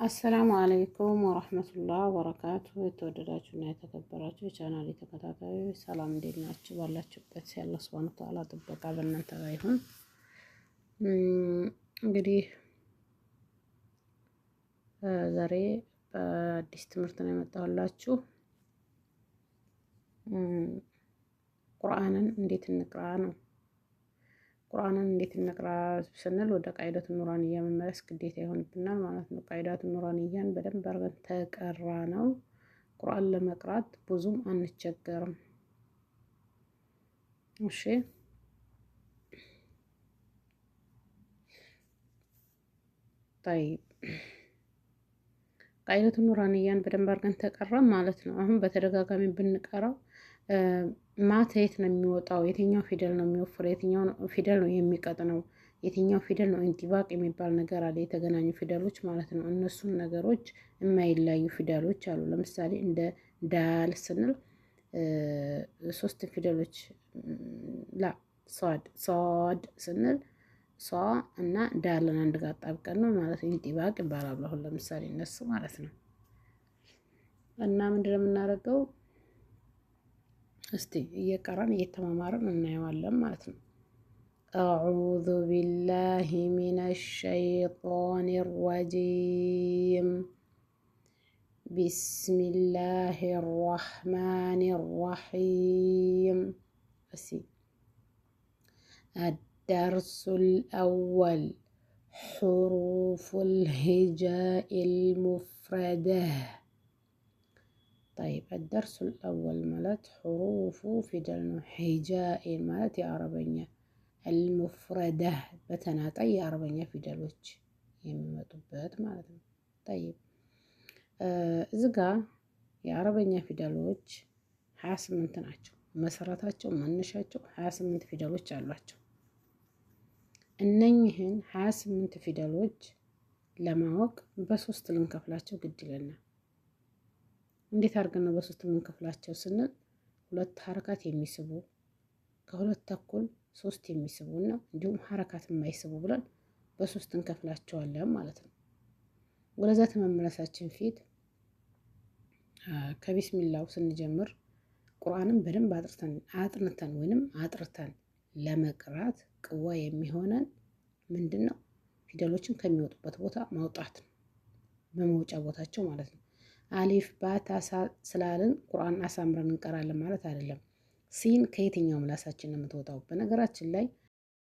السلام عليكم ورحمة الله وبركاته። የተወደዳችሁና የተከበራችሁ የቻናሌ ተከታታዮች ሰላም፣ እንዴት ናችሁ? ባላችሁበት ያለ سبحانه وتعالى ጥበቃ በእናንተ ላይ ይሁን። እንግዲህ ዛሬ በአዲስ ትምህርት ነው የመጣሁላችሁ። ቁርአንን እንዴት እንቅራ ነው። ቁርአንን እንዴት እንቅራ ስንል ወደ ቃይደቱ ኑራንያ መመለስ ግዴታ ይሆንብናል ማለት ነው። ቃይደቱ ኑራንያን በደንብ አድርገን ተቀራ ነው ቁርአን ለመቅራት ብዙም አንቸገርም። እሺ طيب ቃይደቱ ኑራንያን በደንብ አድርገን ተቀራ ማለት ነው። አሁን በተደጋጋሚ ብንቀራው ማታ የት ነው የሚወጣው? የትኛው ፊደል ነው የሚወፍረው? የትኛው ፊደል ነው የሚቀጥነው? የትኛው ፊደል ነው انطباق የሚባል ነገር አለ። የተገናኙ ፊደሎች ማለት ነው። እነሱን ነገሮች የማይለያዩ ፊደሎች አሉ። ለምሳሌ እንደ ዳል ስንል ሶስት ፊደሎች ላ ሷድ ሷድ ስንል ሷ እና ዳልን አንድ ጋር አጣብቀን ነው ማለት ነው። انطباق ይባላሉ። አሁን ለምሳሌ እነሱ ማለት ነው። እና ምንድነው የምናደርገው? እስቲ እየቀራን እየተማማርን እናየዋለን ማለት ነው። أعوذ بالله من الشيطان الرجيم بسم الله الرحمن الرحيم። እሲ الدرس الأول حروف الهجاء المفردة። طيب الدرس الأول ማለት حروف ፊደል ነው። هجاء ማለት የአረበኛ المفردة በተናጠል የአረበኛ ፊደሎች የሚመጡበት ማለት ነው። طيب እዚ ጋ የአረበኛ ፊደሎች 28 ናቸው። መሰረታቸው መነሻቸው 28 ፊደሎች አሏቸው። እነኝህን 28 ፊደሎች ለማወቅ በሶስት ልንከፍላቸው ግድ ይለናል። እንዴት አድርገን ነው በሶስት የምንከፍላቸው ስንል ሁለት ሀረካት የሚስቡ ከሁለት ተኩል ሶስት የሚስቡ እና እንዲሁም ሀረካት የማይስቡ ብለን በሶስት እንከፍላቸዋለን ማለት ነው። ወደዛ ተመመለሳችን ፊት ከቢስሚላው ስንጀምር ቁርአንን በደንብ አጥንተን ወይንም አጥርተን ለመቅራት ቅዋ የሚሆነን ምንድን ነው? ፊደሎችን ከሚወጡበት ቦታ ማውጣት ነው። በመውጫ ቦታቸው ማለት ነው። አሊፍ ባታ ስላልን ቁርአን አሳምረን እንቀራለን ማለት አይደለም። ሲን ከየትኛው ምላሳችን ነው የምትወጣው? በነገራችን ላይ